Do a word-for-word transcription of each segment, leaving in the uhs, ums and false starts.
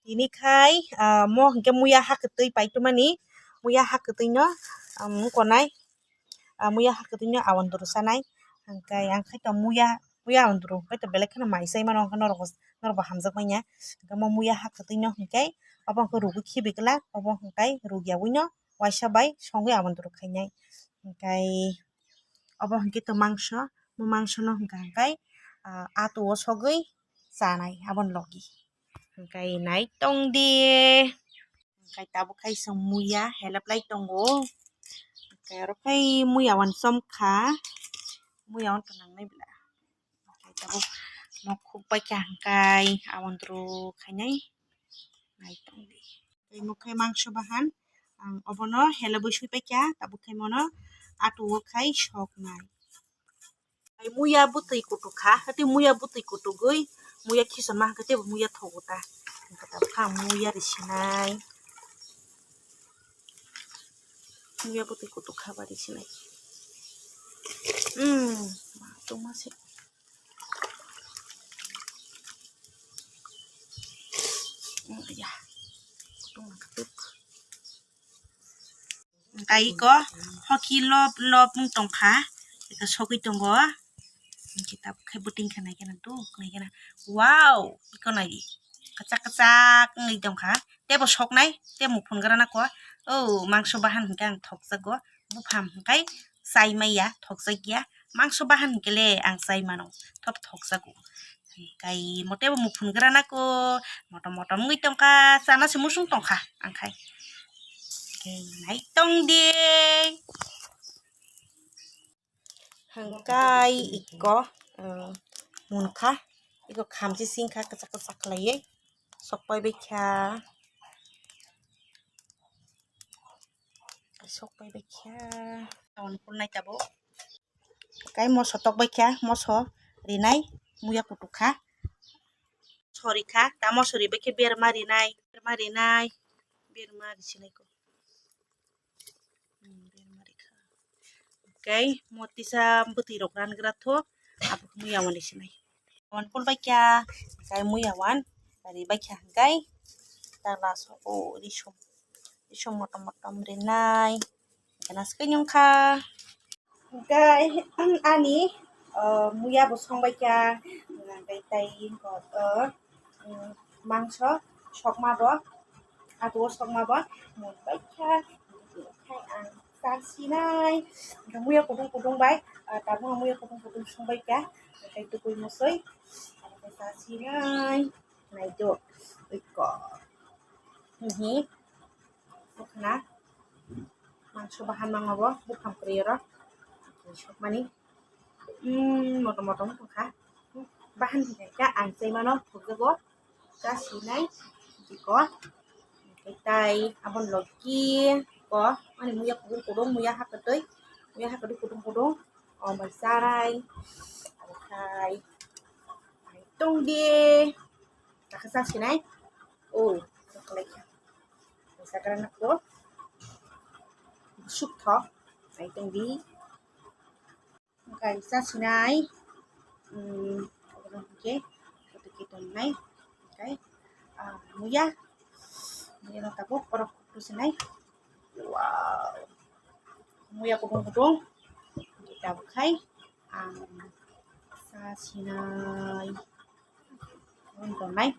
Tini khai, ah, mo hwnkhe muya ha kwtwi paitwmani, muya ha kwtwino, um, wngkonai, ah, muya ha kwtwino awandru sanai. Hwnkhe ang khai to muya, muya awandru khai to belai kheno mai sai mano, hwnkhe norok bo, norok bo hamjak manya. Hwnkhe mo muya ha kwtwino hwnkhe obo hwnkhe rugwi khibi glak, obo hwnkhe rugyawino waisa bai songwi awandru khainai. Hwnkhe obo hwnkhe to mangso, mo mangsono hwnkha hwnkhe, ah, ato o sogwi chanai aboni logi. Hwnkhe nai tong di. Hwnkhe tabuk khai chwng muya helap lai tongo. Hwnkhe oro khai muya uansukha. Muya uansuk nangnai bwla. Hwnkhe tabuk nok khuk bai kha hwnkhe awandru khainai. Nai tong di. Tei mo khai mangso bahan. Ang obono helabwi sui pai kha. Tabuk khai mono ato o khai soknai. Ai muya bwtwi kutuk kha, hati muya bwtwi kutugwi muya khichama hwnkhe teibo muya thogo ta. Hwnkhe tabukhe ang muya risinai. Muya bwtwi kutuk kha ba risinai. Hmm, ma tongma se. Hmm, ya. Tongma kutuk. Hwnkhe iko hoki lop lop wng tongkha, iko sogwi tongo. Hwnkhe tabuk khai bwtwi wngkha naikhe na duk naikhe na. Wow! Iko nai di. Kwchak kwchak wngwi tongkha. Teibo soknai, tei muphungra nako. O mangso bahan hwnkhe ang thokjago. Buphang hwnkhe chai maya, thokjak ya. Mangso bahan hwnkhe le ang chai mano. Thop thokjago. Kai mote bo muphungra nako, motom motom wngwi tongkha, chana se musung tongkha, ang khai. Kai nai tong di. Hwnkhe iko, uh, munkha, iko khamchi singkha, kwchak kwchak khlaiwi, sokpai baikha, sokpai baikha, tabuk. Kai moso tok bai kha, moso rinai, muya kutuk kha. Sori kha, ta moso ribai khe berma rinai, berma rinai, berma risinai ko. Hmm, berma rikha. Kai mo tisa bwtwi rok rangra tho, abo muya wani sinai. Wan pul bai kha, kai muya wan, ribai kha, kai ta laso o risum, risum motom motom rinai. Gana swkhe nung kha. Hwnkhe ani, uh, muya bo song bai kha, hwnkhe tei, uh, um, mangso sokma bo, ato o sokma bo, mui bai kha, khai ang cha sinai, hwnkhe muya kutung kutung bai, uh, tabuk muya kutung kutung song bai kha, hwnkhe tukui musui, hwnkhe cha sinai, nai do, iko, hihi. Bukhana mangso bahan mangma bo buphang kwrwi oro sokmani. Umm, motom motom wngkha. Bahan hinkhe ang chaimano thokjago. Cha sinai jiko. Tei aboni logi ko ani muya kutung kutung, muya hakwtwi, muya hakwtwi kutung kutung. O bai charai. Okhai. Tongdi. Takha cha sinai. O, chocolate. Sakra nako. Suk tho. Ai tongdi. Okhai cha sinai. Hmm, oke. Oke, tongnai. Okhai. Ah, muya. Muya no tabuk, orok tu sinai. Wow. Muya kutung kutung. Tabuk khai ang cha sinai. Kutung tongnai.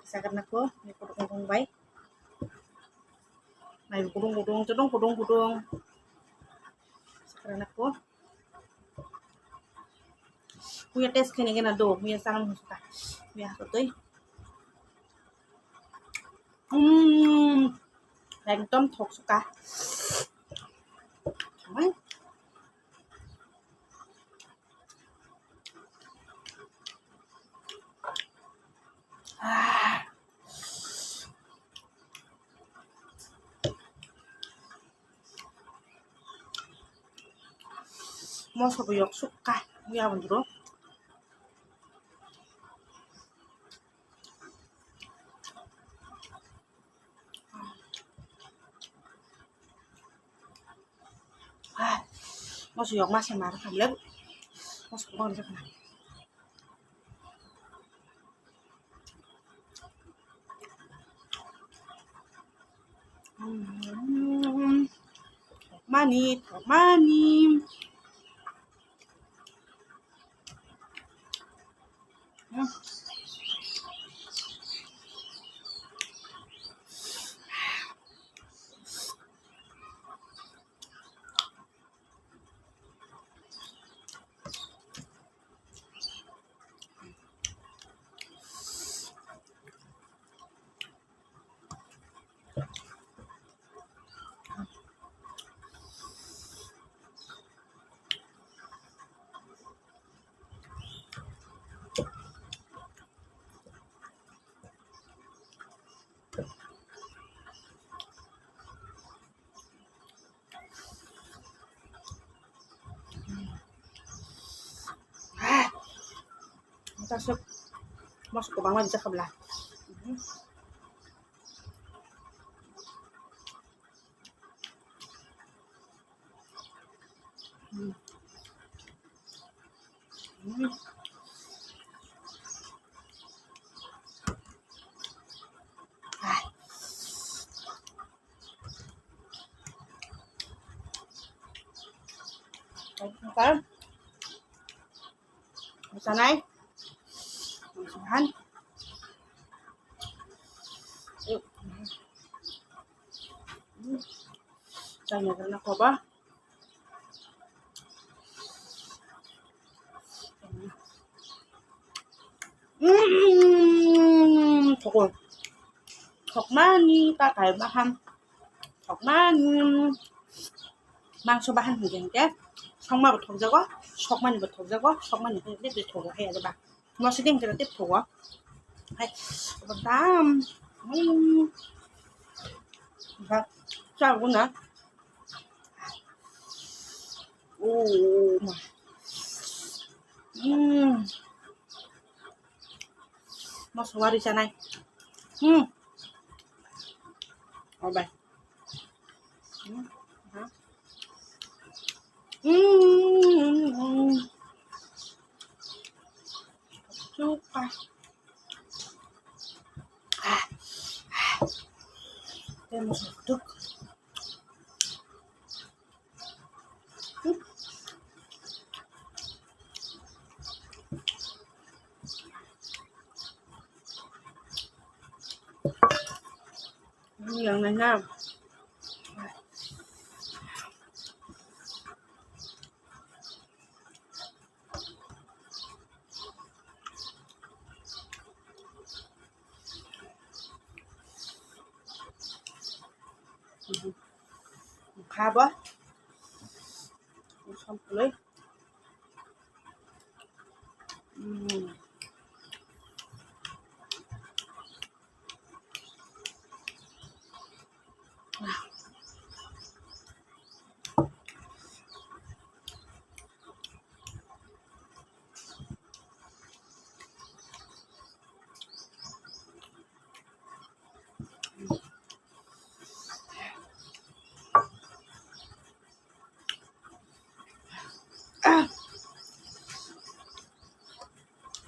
Sakar nako, muya kutung kutung bai. Nai kutung kutung, kutung kutung kutung. Sakar nako. Muya test khaina gana do, muya sanam husuka. Muya hakutui. Hmm, ekdom thok suka. Ah. Moso bo yok sukha, ya bondro. Ah, moso yok masa mar khamle. Moso bong jakna. Mani, mani. Tasuk masuk ke bangla bisa kabla. Sanai. Makan. Tanya kena koba. Mm, thokol. Thokmani takai baham. Thokmani mangso baham hingke hingke. Songma bo thokjago, sokmani bo thokjago, sokmani hingke hingke thokjago hai aja ba. Mosiding kira tip thogo. Hai, badam. Hmm. Ba, sa guna. Oh, ma. Hmm. Masuk wari sanai. Hmm. Oh, bye. Hmm. Ha. Hmm. Chupa. Ah. Ah. Tenemos un tuk. Yang lain lah. Kha bo. Samploi. Hmm.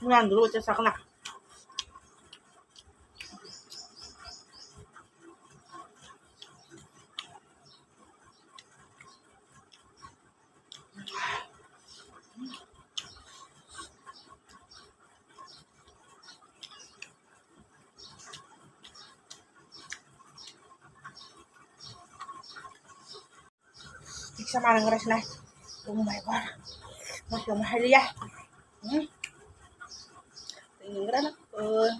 Ngan dulu baca sakna. Tiksa manang ras nai. Oh my God. Mas yang mahal ya. Hmm. Tinggal na. Oh.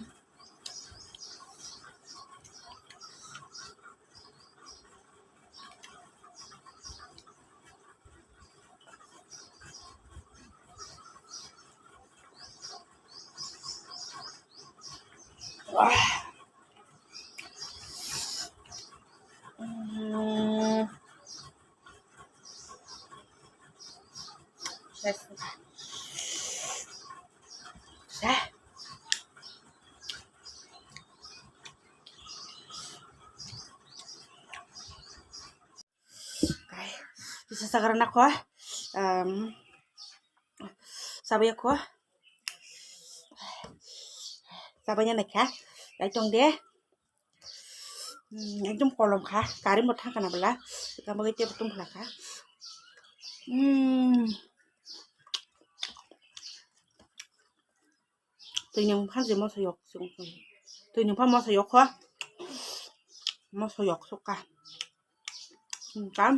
Kisa sagra nako, em, sabaya ko, sabanya naikha, lai tong de. Hmm, ekdom kolom kha, current bo thang kana bwla, tamo khe tebo tong phla kha. Hmm. Twi nung phan je moso yok, twi nung phan moso yok kho, moso yok sokha. Hmm, kam.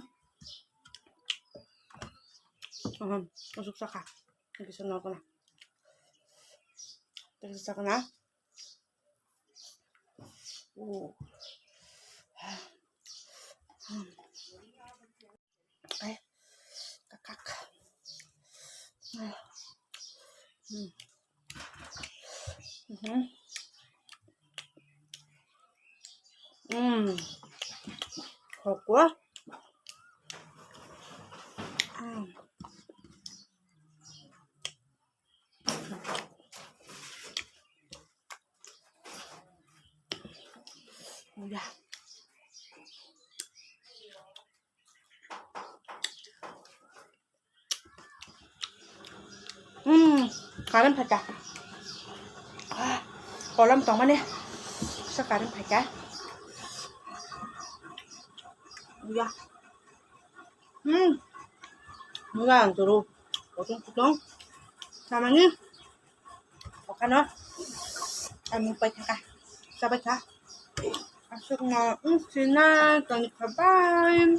Hmm, asuk sakha. Kisa nokna. Kisa sakna. Oh. Ai, kakak. Hmm. Mhm. Hmm. Hokwa. Hmm. Ya. Hmm, current phaikha. Ah, kolom tongmani. Sa current phaikha. Ya. Hmm. Mura ang turu. Kosong kosong. Samani. Okano. Ang mupai thaka. Sabai kha. Asuk no. Hmm, sina. Tani khabai.